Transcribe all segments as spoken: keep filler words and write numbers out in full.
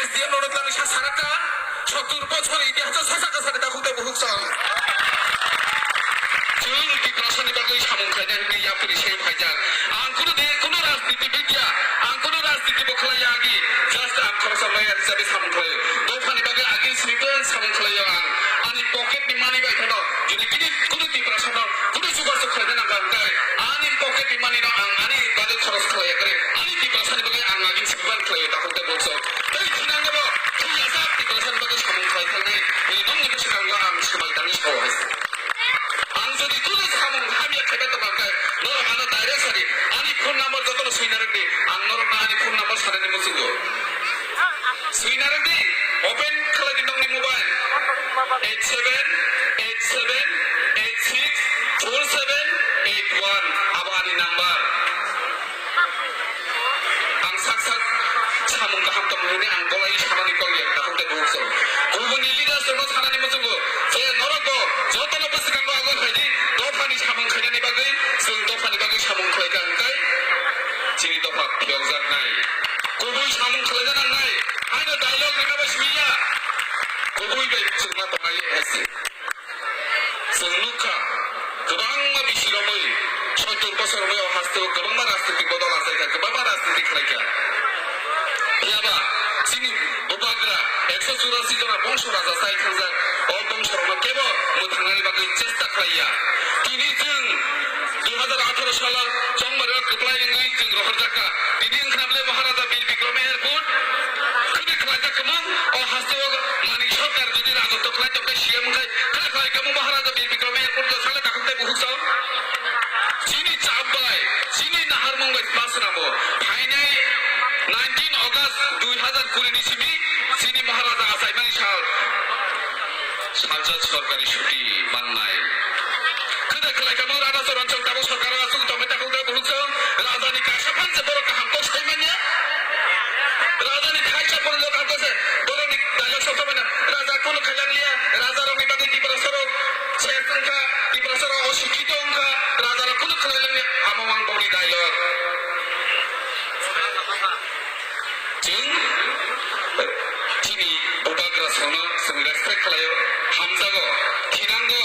Dia norok tani sa saraka, sottur bochor itihaso sa saka sari takhuk tei bukhuk chwng. Chwng Tiprasani bagwi samung khlainai hwnwi yapri se phaijak. Ang kunu de, kunu rajniti bidya, ang kunu rajniti bo khlaiya agi, just ang khoroksa lawyer hisabe samung khlaio. Dophani bagwi agil simi bo samung khlaio ang. Ani pocket ni money bai kheno, jodi kini kunu Tiprasano kunu chubachu khlaina nangkha hwnkhe, ani pocket ni money no ang ani bagwi khoros khlaiya kre, ani Tiprasani bagwi ang agil simi ban khlaio takhuk tei bukhuk chwng. Tei thinangno bo thwi yajak Tiprasani bagwi samung khlai thangnai, tei nokni bwskango ang swmai tangwi sao hai se. Ang jodi kunu samung hamya khaibai tongkha khe, norok ano direct sadi, ani phone number jotono swina rwdi, ang norokno ani phone number sanani muchungo. Swina rwdi, open khlai di nokni mobile, eight seven eight seven eight six four seven eight one, abo ani number. Ang sak sak samung kaham tongmani ang bolai samani kol ya, kaham tei buhuk song. Kubuni leaders rokno sanani muchungo je norok bo jotono bwskango agor khaidi, dophani samung khainani bagwi, chwng dophani bagwi samung khlaikha hwnkhe chini dopha phiyokjaknai. Kubui samung khlaina nangnai, haino dialogue rwna bai simi ya. Kubui bai chwngma tongnai hai se. Chwng nukha, kwbangma bisi romwi, sottur bosor romwi o hasteo kwbangma rajnitik bodol achaikha, kwbangma rajnitik khlaikha. Phiyaba chini bubagra ekso churasi jona bongso raja chai thangjak, o bongso rokno kebo mwthangnani bagwi chesta khlaiya. Tini chwng dui hazar atharo salo chongmari o kwplai wngwi chwng rohorjakha. Tini wngkha bwle Maharaja Bir Bikram Airport. Khwdwi khlaijak kwmwng o hasteo Manik Sarkar jodi rajotw khlai tongkhe C M wngkhai, khwdwi khlai kwmwng Maharaja Bir Bikram Airport o sale takhuk tei buhuk sao. Chini chap bai, chini naharmung bai ma swnamo. Phainai nineteen August dui hazar kuri ni simi chini Maharaja achaimani sal. Salsa sorkari chuti mannai. Khwdai khlai kamo Rana Charan chwng tabuk sorkar o aswk tongwi takhuk tei buhuk chwng. Raja ni kaisa phan se borok kaham kok sai manya. Raja ni kaisa phan se kaham kok se borok ni dialogue sok tongmani. Raja kono khailanglia. Raja rok ni bagwi Tiprasa rok se wngkha, Tiprasa rok osikkito wngkha. Raja rok kono khlailanglia. Amo mang boni dialogue. Chwng chini bubagra songno chwng respect khlaio, hamjago, thinango,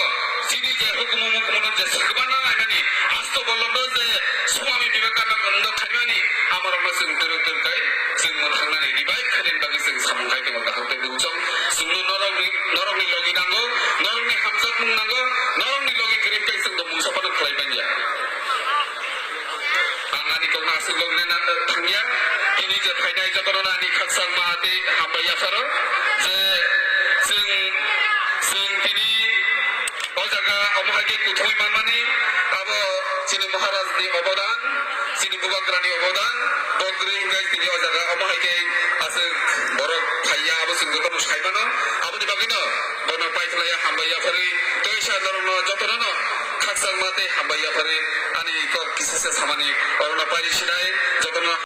chini je hukumu mukumu no je swkma nang ainani, asto bolongno je Swami Vivekananda no khaimani, amarokno chwng twrwk twrwk khai chwng mwthangnani revive khainani bagwi chwng samung khai tongo, kaham tei buchung. Chwngno norokni, norokni logi nango, norokni hamjakmung nango, norokni logi kwrwi khai chwngno mungsa phano khlai manya. Ang ani kokno aswk logi na thangya. Tini je phainai jotono ani khakchangma tei hambai yapharo je chwng, chwng tini o jaga omo hai khe kuthumwi manmani abo chini Maharaj ni obodan, chini bubagra ni obodan, bo kwrwi hwnkhe tini o jaga omo hai khe aswk borok phaiya abo chwng jotono sai mano. Aboni bagwino bono paithlaiya hambai yapharwi tei sa norokno jotono no khakchangma tei hambai yapharwi ani kok kisa se samani orokno pairi sinai jotono.